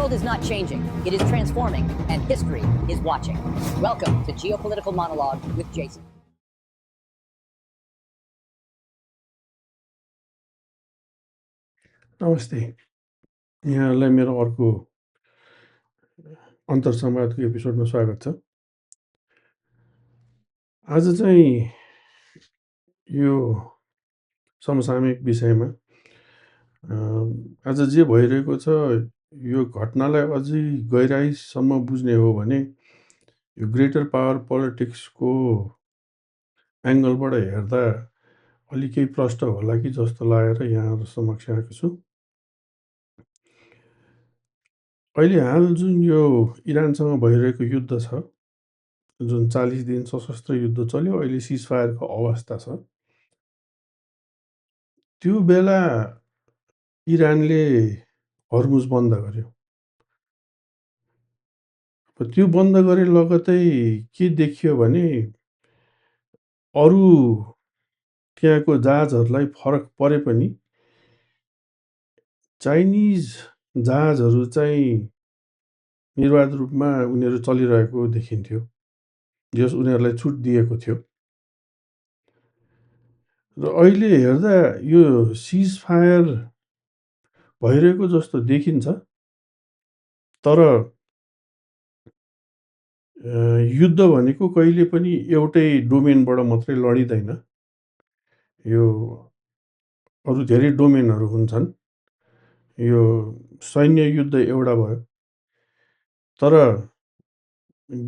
world is not changing, it is transforming, and history is watching. Welcome to Geopolitical Monologue with Jason. नमस्ते, यहाँलाई मेरो अर्को अन्तरसंवादको एपिसोडमा स्वागत छ। आज चाहिँ यो समसामयिक विषयमा आज जे भइरहेको छ यो घटनालाई अझै गहिराइसम्म बुझ्ने हो भने यो ग्रेटर पावर पोलिटिक्सको एङ्गलबाट हेर्दा अलि केही प्रष्ट होला कि जस्तो लागेर यहाँहरू समक्ष आएको छु। अहिले हाल जुन यो इरानसँग भइरहेको युद्ध छ, जुन 40 दिन सशस्त्र युद्ध चल्यो, अहिले सिजफायरको अवस्था छ। त्यो बेला इरानले हर्मुज बन्द गर्यो। त्यो बन्द गरे लगतै के देखियो भने अरू त्यहाँको जहाजहरूलाई फरक परे पनि चाइनिज जहाजहरू चाहिँ निर्वाध रूपमा उनीहरू चलिरहेको देखिन्थ्यो, जस उनीहरूलाई छुट दिएको थियो। र अहिले हेर्दा यो सिजफायर भइरहेको जस्तो देखिन्छ, तर युद्ध भनेको कहिले पनि एउटै डोमेनबाट मात्रै लडिँदैन। यो अरू धेरै डोमेनहरू हुन्छन्। यो सैन्य युद्ध एउटा भयो, तर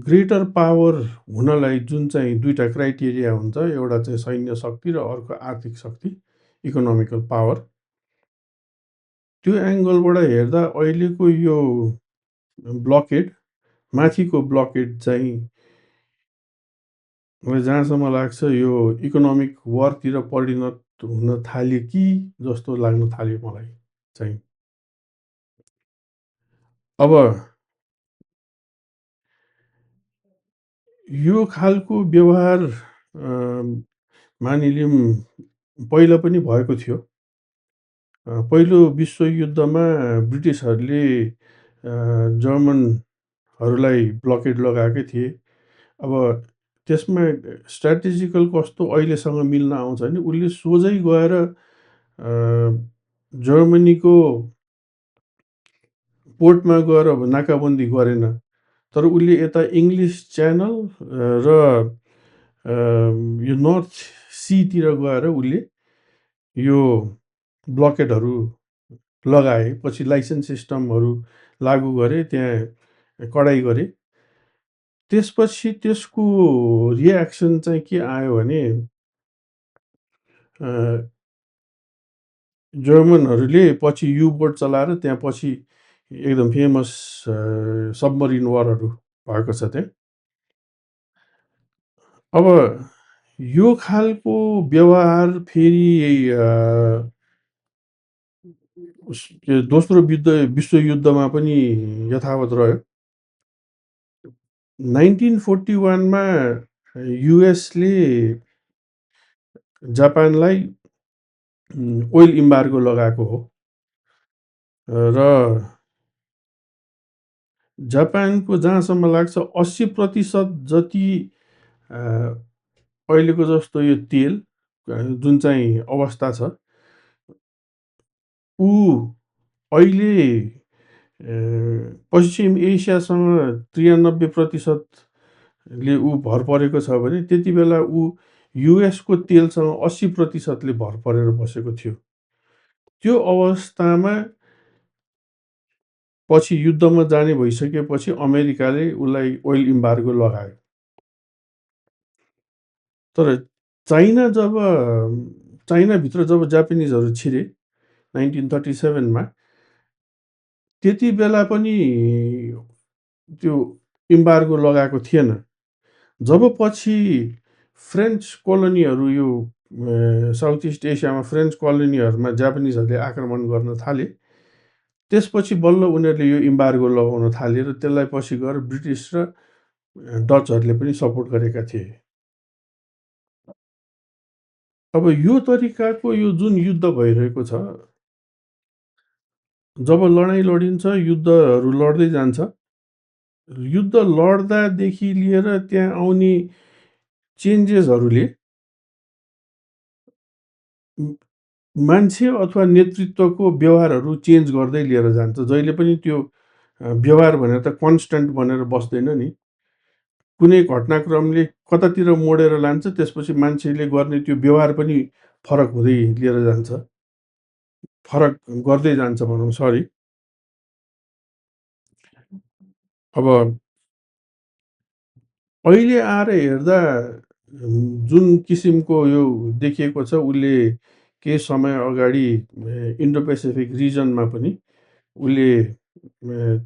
ग्रेटर पावर हुनलाई जुन चाहिँ दुईटा क्राइटेरिया हुन्छ, एउटा चाहिँ सैन्य शक्ति र अर्को आर्थिक शक्ति, इकोनोमिकल पावर। त्यो एङ्गलबाट हेर्दा अहिलेको यो ब्लकेड, माथिको ब्लकेड चाहिँ मलाई जहाँसम्म लाग्छ यो इकोनोमिक वारतिर परिणत हुन थाल्यो कि जस्तो लाग्न थाल्यो मलाई चाहिँ। अब यो खालको व्यवहार मानिलिउँ पहिला पनि भएको थियो। पहिलो विश्वयुद्धमा ब्रिटिसहरूले जर्मनहरूलाई ब्लकेड लगाएकै थिए। अब त्यसमा स्ट्राटेजिकल कस्तो अहिलेसँग मिल्न आउँछ भने उसले सोझै गएर जर्मनीको पोर्टमा गएर नाकाबन्दी गरेन, तर उसले यता इङ्ग्लिस च्यानल र यो नर्थ सीतिर गएर उसले यो ब्लकेडहरू लगाए। पछि लाइसेन्स सिस्टमहरू लागू गरे, त्यहाँ कडाइ गरे। त्यसपछि त्यसको रियाक्सन चाहिँ के आयो भने जर्मनहरूले पछि युबोट चलाएर त्यहाँ पछि एकदम फेमस सबमरिन वारहरू भएको छ त्यहाँ। अब यो खालको व्यवहार फेरि दोस्रो विश्वयुद्धमा पनि यथावत रह्यो। 1941 मा युएसले जापानलाई ओइल इम्बार्गो लगाएको हो र जापानको जहाँसम्म लाग्छ 80% जति अहिलेको जस्तो यो तेल जुन चाहिँ अवस्था छ, ऊ अहिले पश्चिम एसियासँग 93% ले ऊ भर परेको छ भने त्यति बेला ऊ युएसको तेलसँग 80% ले भर परेर बसेको थियो। त्यो अवस्थामा पछि युद्धमा जाने भइसकेपछि अमेरिकाले उसलाई ओइल इम्बार्गो लगायो। तर चाइनाभित्र जब जापानिजहरू छिरे 1937 मा, त्यति बेला पनि त्यो इम्बार्गो लगाएको थिएन। जब पछि फ्रेन्च कोलोनीहरू यो साउथ इस्ट एसियामा फ्रेन्च कोलोनीहरूमा जापानिजहरूले आक्रमण गर्न थाले, त्यसपछि बल्ल उनीहरूले यो इम्बार्गो लगाउन थाले र त्यसलाई पछि गएर ब्रिटिस र डचहरूले पनि सपोर्ट गरेका थिए। अब यो तरिकाको यो जुन युद्ध भइरहेको छ, जब लडाइँ लडिन्छ, युद्धहरू लड्दै जान्छ, युद्ध लड्दादेखि लिएर त्यहाँ आउने चेन्जेसहरूले मान्छे अथवा नेतृत्वको व्यवहारहरू चेन्ज गर्दै लिएर जान्छ। जहिले पनि त्यो व्यवहार भनेर त कन्स्ट्यान्ट बनेर बस्दैन नि। कुनै घटनाक्रमले कतातिर मोडेर लान्छ, त्यसपछि मान्छेले गर्ने त्यो व्यवहार पनि फरक हुँदै लिएर जान्छ। फरक गर्दै जान्छ भनौँ, सरी। अब अहिले आएर हेर्दा जुन किसिमको यो देखिएको छ, उसले केही समय अगाडि इन्डो पेसिफिक रिजनमा पनि उसले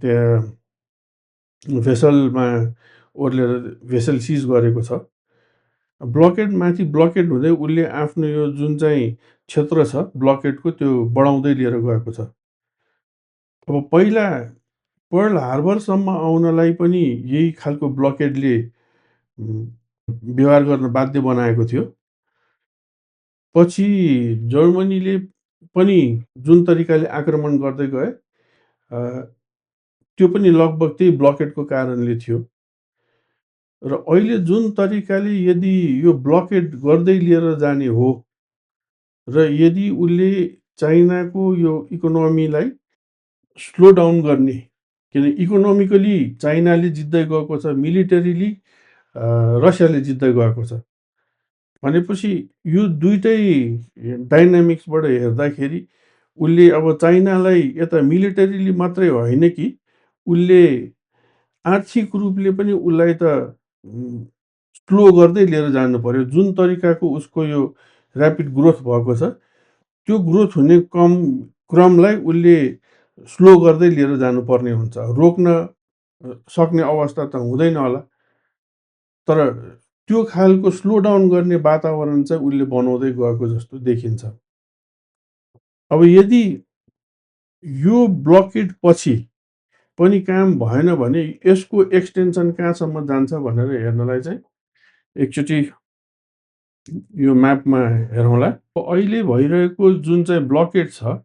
त्यहाँ भेसलमा ओर्लेर भेसल सिज गरेको छ। ब्लकेडमाथि ब्लकेड हुँदै उसले आफ्नो यो जुन चाहिँ क्षेत्र छ ब्लकेडको, त्यो बढाउँदै लिएर गएको छ। अब पहिला पर्ल हार्बरसम्म आउनलाई पनि यही खालको ब्लकेडले व्यवहार गर्न बाध्य बनाएको थियो। पछि जर्मनीले पनि जुन तरिकाले आक्रमण गर्दै गए, त्यो पनि लगभग त्यही ब्लकेडको कारणले थियो। र अहिले जुन तरिकाले यदि यो ब्लकेड गर्दै लिएर जाने हो र यदि उसले चाइनाको यो इकोनोमीलाई स्लो डाउन गर्ने, किन इकोनोमिकली चाइनाले जित्दै गएको छ, मिलिटरीली रसियाले जित्दै गएको छ भनेपछि यो दुइटै डाइनामिक्सबाट हेर्दाखेरि उसले अब चाइनालाई यता मिलिटरीली मात्रै होइन कि उसले आर्थिक रूपले पनि उसलाई त स्लो गर्दै लिएर जानु पर्यो। जुन तरिकाको उसको यो ऱ्यापिड ग्रोथ भएको छ, त्यो ग्रोथ हुने क्रमलाई उसले स्लो गर्दै लिएर जानुपर्ने हुन्छ। रोक्न सक्ने अवस्था त हुँदैन होला, तर त्यो खालको स्लो डाउन गर्ने वातावरण चाहिँ उसले बनाउँदै गएको जस्तो देखिन्छ। अब यदि यो ब्लकेड पछि पनि काम भएन भने यसको एक्सटेन्सन कहाँसम्म जान्छ भनेर हेर्नलाई चाहिँ एकचोटि यो म्यापमा हेरौँला। अहिले भइरहेको जुन चाहिँ ब्लकेड छ,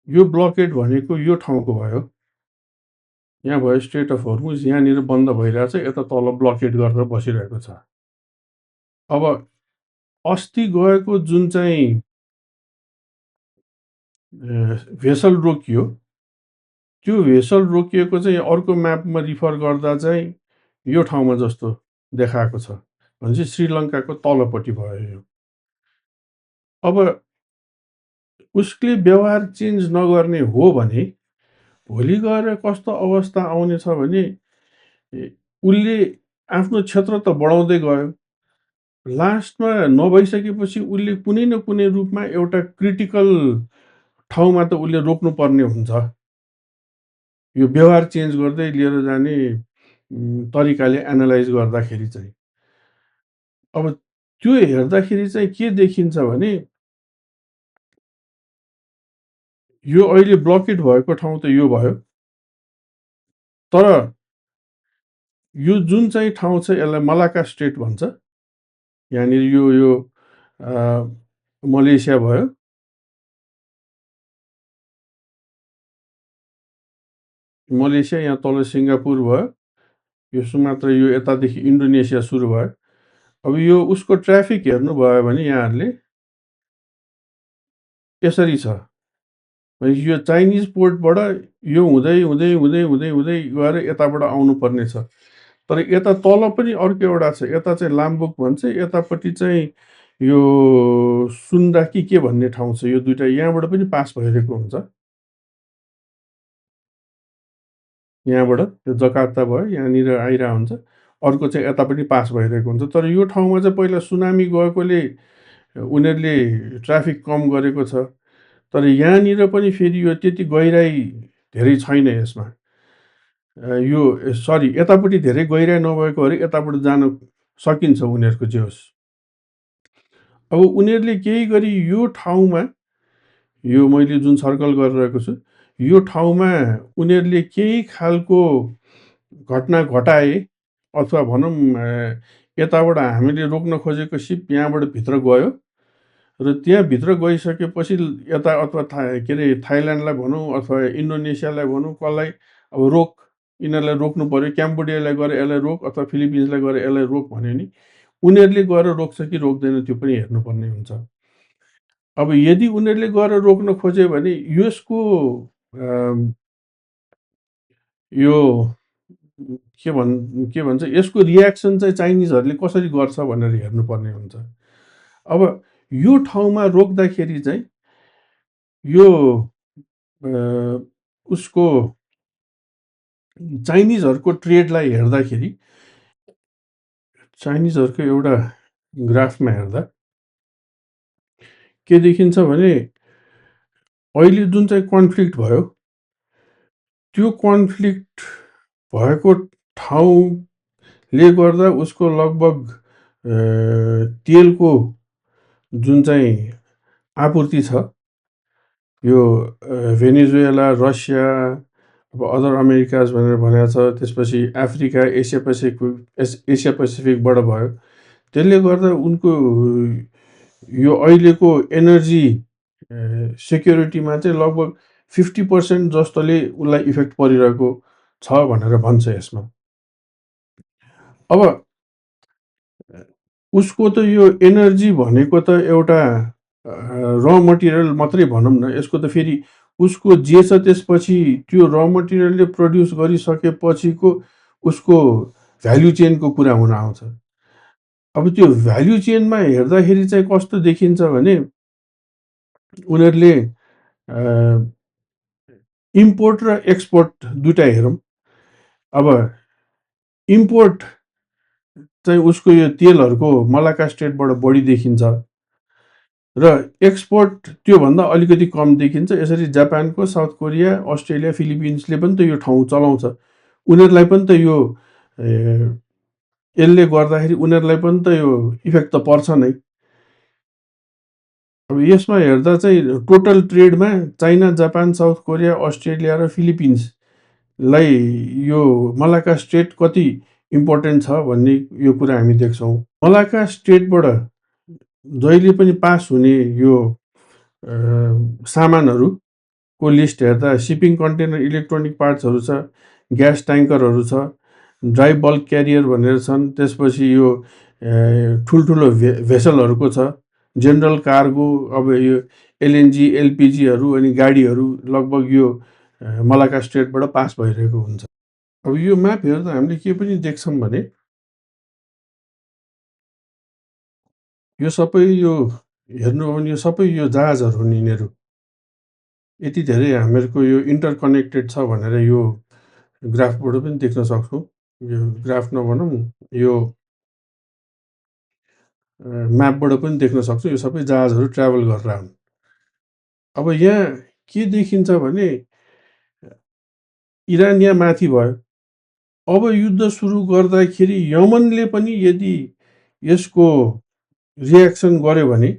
यो ब्लकेड भनेको यो ठाउँको भयो। यहाँ भयो स्ट्रेट अफ हर्मुज, यहाँनिर बन्द भइरहेछ, यता तल ब्लकेड गरेर बसिरहेको छ। अब अस्ति गएको जुन चाहिँ भेसल रोकियो, त्यो भेसल रोकिएको चाहिँ अर्को म्यापमा रिफर गर्दा चाहिँ यो ठाउँमा जस्तो देखाएको छ, भनेपछि श्रीलङ्काको तलपट्टि भयो यो। अब उसले व्यवहार चेन्ज नगर्ने हो भने भोलि गएर कस्तो अवस्था आउनेछ भने उसले आफ्नो क्षेत्र त बढाउँदै गयो, लास्टमा नभइसकेपछि उसले कुनै न कुनै रूपमा एउटा क्रिटिकल ठाउँमा त उसले रोक्नुपर्ने हुन्छ। यो व्यवहार चेन्ज गर्दै लिएर जाने तरिकाले एनालाइज गर्दाखेरि चाहिँ अब त्यो हेर्दाखेरि चाहिँ के देखिन्छ भने यो अहिले ब्लकेड भएको ठाउँ त यो भयो, तर यो जुन चाहिँ ठाउँ छ यसलाई मलाका स्टेट भन्छ। यहाँनिर यो मलेसिया भयो, मलेसिया, यहाँ तल सिङ्गापुर भयो, यो सुमात्रा, यो यतादेखि इन्डोनेसिया सुरु भयो। अब यो उसको ट्राफिक हेर्नुभयो भने यहाँहरूले यसरी छ। यो चाइनिज पोर्टबाट यो हुँदै हुँदै हुँदै हुँदै हुँदै गएर यताबाट आउनुपर्ने छ, तर यता तल पनि अर्को एउटा छ, यता चाहिँ लाम्बुक भन्छ, यतापट्टि चाहिँ यो सुन्दा कि के भन्ने ठाउँ छ। यो दुइटा यहाँबाट पनि पास भइरहेको हुन्छ, यहाँबाट यो जकार्ता भयो, यहाँनिर आइरहेको हुन्छ, अर्को चाहिँ यतापट्टि पास भइरहेको हुन्छ। तर यो ठाउँमा चाहिँ पहिला सुनामी गएकोले उनीहरूले ट्राफिक कम गरेको छ, तर यहाँनिर पनि फेरि यो त्यति गहिराई धेरै छैन यसमा। यो सरी, यतापट्टि धेरै गहिराई नभएको अरे यताबाट जान सकिन्छ उनीहरूको जे होस्। अब उनीहरूले केही गरी यो ठाउँमा, यो मैले जुन सर्कल गरिरहेको छु, यो ठाउँमा उनीहरूले केही खालको घटना घटाए, अथवा भनौँ यताबाट हामीले रोक्न खोजेको सिप यहाँबाट भित्र गयो र त्यहाँभित्र गइसकेपछि यता अथवा के अरे थाइल्यान्डलाई भनौँ अथवा इन्डोनेसियालाई भनौँ, कसलाई अब रोक, यिनीहरूलाई रोक्नु पऱ्यो, क्याम्बोडियालाई गएर यसलाई रोक अथवा फिलिपिन्सलाई गएर यसलाई रोक भन्यो नि उनीहरूले गएर रोक्छ कि रोक्दैन त्यो पनि हेर्नुपर्ने हुन्छ। अब यदि उनीहरूले गएर रोक्न खोज्यो भने यसको यो के भन्छ यसको रियाक्सन चाहिँ चाइनिजहरूले कसरी गर्छ भनेर हेर्नुपर्ने हुन्छ। अब यो ठाउँमा रोक्दाखेरि चाहिँ यो उसको चाइनिजहरूको ट्रेडलाई हेर्दाखेरि चाइनिजहरूको एउटा ग्राफमा हेर्दा के देखिन्छ भने अहिले जुन चाहिँ कन्फ्लिक्ट भयो त्यो कन्फ्लिक्ट भएको ठाउँले गर्दा उसको लगभग तेलको जुन चाहिँ आपूर्ति छ यो भेनेजुएला, रसिया, अब अदर अमेरिकाज भनेर भनेको छ, त्यसपछि अफ्रिका, एसिया पेसिफिकबाट भयो। त्यसले गर्दा उनको यो अहिलेको एनर्जी सेक्युरिटीमा चाहिँ लगभग 50% जस्तोले उसलाई इफेक्ट परिरहेको छ भनेर भन्छ यसमा। अब उसको त यो एनर्जी भनेको त एउटा र मटेरियल मात्रै भनौँ न, यसको त फेरि उसको जे छ त्यसपछि त्यो र मटेरियलले प्रड्युस गरिसकेपछिको उसको भ्याल्यु चेनको कुरा हुन आउँछ। अब त्यो भ्याल्यु चेनमा हेर्दाखेरि चाहिँ कस्तो देखिन्छ भने उनीहरूले इम्पोर्ट र एक्सपोर्ट दुइटा हेरौँ। अब इम्पोर्ट चाहिँ उसको यो तेलहरूको मलाका स्टेटबाट बढी देखिन्छ र एक्सपोर्ट त्योभन्दा अलिकति कम देखिन्छ। यसरी जापानको, साउथ कोरिया, अस्ट्रेलिया, फिलिपिन्सले पनि त यो ठाउँ चलाउँछ, उनीहरूलाई पनि त यो यसले गर्दाखेरि उनीहरूलाई पनि त यो इफेक्ट त पर्छ नै। अब यसमा हेर्दा चाहिँ टोटल ट्रेडमा China, Japan, South Korea, Australia र फिलिपिन्सलाई यो मलाका स्टेट कति इम्पोर्टेन्ट छ भन्ने यो कुरा हामी देख्छौँ। मलाका स्टेटबाट जहिले पनि पास हुने यो सामानहरूको लिस्ट हेर्दा सिपिङ कन्टेनर, इलेक्ट्रोनिक पार्ट्सहरू छ, ग्यास ट्याङ्करहरू छ, ड्राई बल्क क्यारियर भनेर छन्, त्यसपछि यो ठुल्ठुलो भेसलहरूको छ, जेनरल कार्गो, अब यो एलएनजी, एलपिजीहरू अनि गाडीहरू लगभग यो मलाका स्टेटबाट पास भइरहेको हुन्छ। अब यो म्याप हेर्दा हामीले के पनि देख्छौँ भने यो सबै यो हेर्नु हो भने यो सबै यो जहाजहरू हुन्। यिनीहरू यति धेरै हामीहरूको यो इन्टरकनेक्टेड छ भनेर यो ग्राफबाट पनि देख्न सक्छौँ। यो ग्राफ नभनौँ, यो म्यापबाट पनि देख्न सक्छौँ। यो सबै जहाजहरू ट्राभल गरेर आउन्। अब यहाँ के देखिन्छ भने इरान यहाँ माथि भयो। अब युद्ध सुरु गर्दाखेरि यमनले पनि यदि यसको रियाक्सन गर्यो भने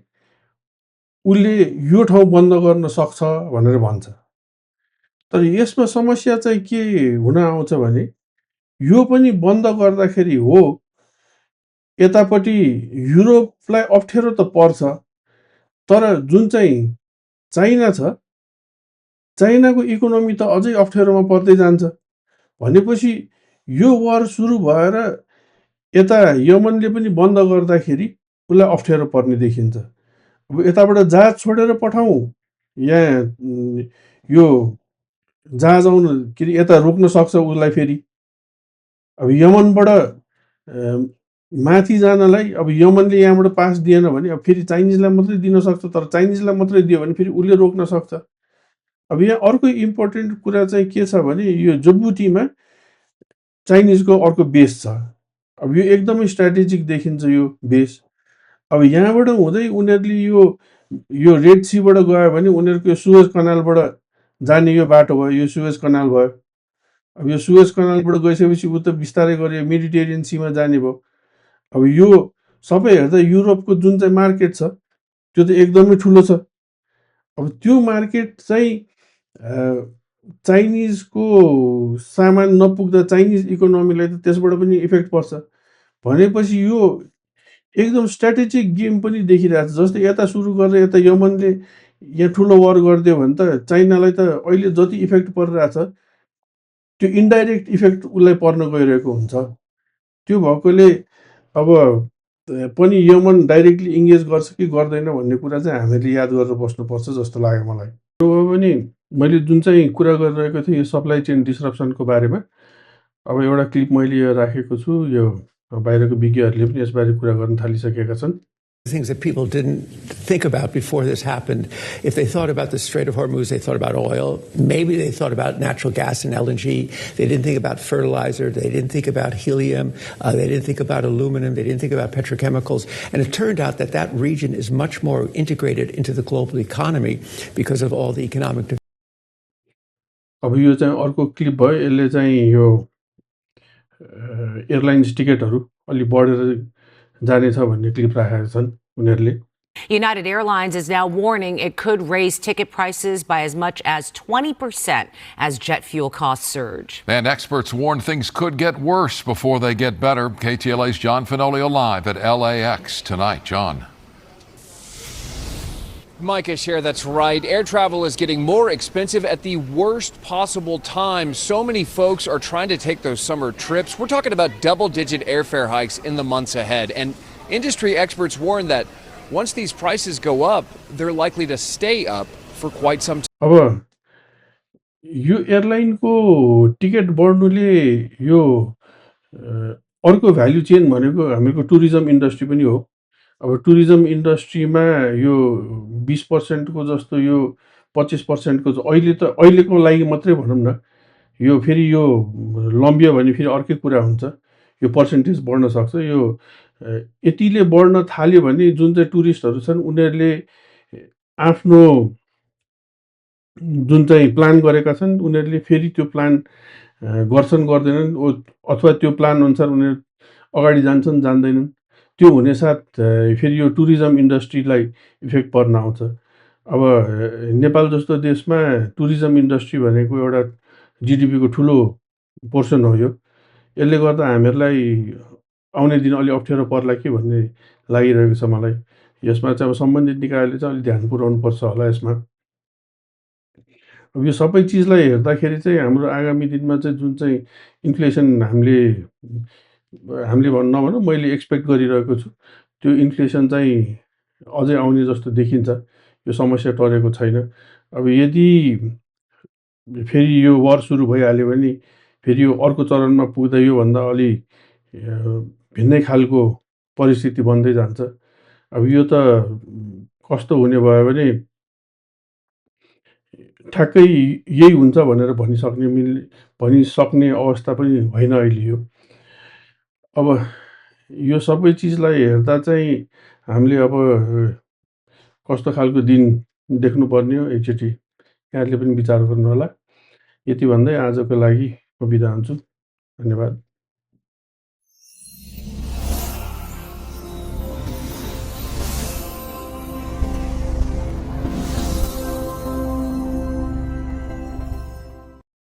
उसले यो ठाउँ बन्द गर्न सक्छ भनेर भन्छ। तर यसमा समस्या चाहिँ के हुन आउँछ भने यो पनि बन्द गर्दाखेरि हो यतापट्टि युरोपलाई अप्ठ्यारो त पर्छ, तर जुन चाहिँ चाइना छ, चाइनाको इकोनोमी त अझै अप्ठ्यारोमा पर्दै जान्छ। भनेपछि यो वार सुरु भएर यता यमनले पनि बन्द गर्दाखेरि उसलाई अप्ठ्यारो पर्ने देखिन्छ। अब यताबाट जहाज छोडेर पठाउँ, यहाँ यो जहाज आउनु के अरे यता रोक्न सक्छ उसलाई फेरि। अब यमनबाट माथि जानलाई अब यमनले यहाँबाट पास दिएन भने अब फेरि चाइनिजलाई मात्रै दिन सक्छ, तर चाइनिजलाई मात्रै दियो भने फेरि उसले रोक्न सक्छ। अब यहाँ अर्को इम्पोर्टेन्ट कुरा चाहिँ के छ भने यो जिबुटीमा चाइनिजको अर्को बेस छ। अब यो एकदमै स्ट्राटेजिक देखिन्छ यो बेस। अब यहाँबाट हुँदै उनीहरूले यो रेड सीबाट गयो भने उनीहरूको सुएज कनालबाट जाने यो बाटो भयो, यो सुएज कनाल भयो। अब यो सुएज कनालबाट गइसकेपछि ऊ त बिस्तारै गरेर मेडिटेरियन सीमा जाने भयो। अब यो सबै हेर्दा युरोपको जुन चाहिँ मार्केट छ त्यो त एकदमै ठुलो छ। अब त्यो मार्केट चाहिँ चाइनिजको सामान नपुग्दा चाइनिज इकोनोमीलाई त त्यसबाट पनि इफेक्ट पर्छ। भनेपछि यो एकदम स्ट्र्याटेजिक गेम पनि देखिरहेको छ। जस्तै यता सुरु गरेर यता यमनले यहाँ ठुलो वार गरिदियो भने त चाइनालाई त अहिले जति इफेक्ट परिरहेछ त्यो इन्डाइरेक्ट इफेक्ट उसलाई पर्न गइरहेको हुन्छ। त्यो भएकोले अब पनि यमन डाइरेक्टली इङ्गेज गर्छ कि गर्दैन भन्ने कुरा चाहिँ हामीले याद गरेर बस्नुपर्छ जस्तो लाग्यो मलाई। अब पनि मैले जुन चाहिँ कुरा गरिरहेको थिएँ यो सप्लाई चेन डिस्रप्सनको बारेमा, अब एउटा क्लिप मैले यो राखेको छु। यो बाहिरको विज्ञहरूले पनि यसबारे कुरा गर्न थालिसकेका छन्। Things that people didn't think about before this happened. If they thought about the Strait of Hormuz, they thought about oil. Maybe they thought about natural gas and LNG. They didn't think about fertilizer. They didn't think about helium. They didn't think about aluminum. They didn't think about petrochemicals. And it turned out that that region is much more integrated into the global economy because of all the economic development. अब यो चाहिँ अर्को clip भयो। यसले चाहिँ यो airlines टिकटहरू अलि बढेर जानेछ भन्ने क्लिप राखेका छन् उनीहरूले। United Airlines is now warning it could raise ticket prices by as much as 20% as jet fuel costs surge. And experts warn things could get worse before they get better. KTLA's John Fenoglio live at LAX tonight. John. Micah, share that's right. Air travel is getting more expensive at the worst possible time. So many folks are trying to take those summer trips. We're talking about double-digit airfare hikes in the months ahead. And industry experts warn that once these prices go up, they're likely to stay up for quite some time. अब यो एयरलाइनको ticket बढ्नुले यो अर्को value chain भनेको हामीको tourism industry पनि हो। अब tourism इन्डस्ट्रीमा यो 20% को जस्तो यो 25% को अहिले त अहिलेको लागि मात्रै भनौँ न, यो फेरि यो लम्बियो भने फेरि अर्कै कुरा हुन्छ। यो पर्सेन्टेज बढ्न सक्छ। यो यतिले बढ्न थाल्यो भने जुन चाहिँ टुरिस्टहरू छन् उनीहरूले आफ्नो जुन चाहिँ प्लान गरेका छन् उनीहरूले फेरि त्यो प्लान गर्छन् गर्दैनन्, अथवा त्यो प्लान अनुसार उनीहरू अगाडि जान्छन् जान्दैनन्। त्यो हुने साथ फेरि यो टुरिज्म इन्डस्ट्रीलाई इफेक्ट पर्न आउँछ। अब नेपाल जस्तो देशमा टुरिज्म इन्डस्ट्री भनेको एउटा जिडिपीको ठुलो पोर्सन हो। यो यसले गर्दा हामीहरूलाई आउने दिन अलि अप्ठ्यारो पर्ला कि भन्ने लागिरहेको छ मलाई। यसमा चाहिँ अब सम्बन्धित निकायले चाहिँ अलि ध्यान पुर्याउनुपर्छ होला यसमा। अब यो सबै चिजलाई हेर्दाखेरि चाहिँ हाम्रो आगामी दिनमा चाहिँ जुन चाहिँ इन्फ्लेसन हामीले नभनौँ मैले एक्सपेक्ट गरिरहेको छु त्यो इन्फ्लेसन चाहिँ अझै आउने जस्तो देखिन्छ। यो समस्या टरेको छैन। अब यदि फेरि यो वार सुरु भइहाल्यो भने फेरि यो अर्को चरणमा पुग्दा योभन्दा अलि भिन्नै खालको परिस्थिति बन्दै जान्छ। अब यो त कस्तो हुने भयो भने ठ्याक्कै यही हुन्छ भनेर भनिसक्ने अवस्था पनि होइन अहिले यो। अब यो सबै चिजलाई हेर्दा चाहिँ हामीले अब कस्तो खालको दिन देख्नुपर्ने हो एकचोटि यहाँहरूले पनि विचार गर्नु होला। यति भन्दै आजको लागि म बिदा हुन्छु। धन्यवाद।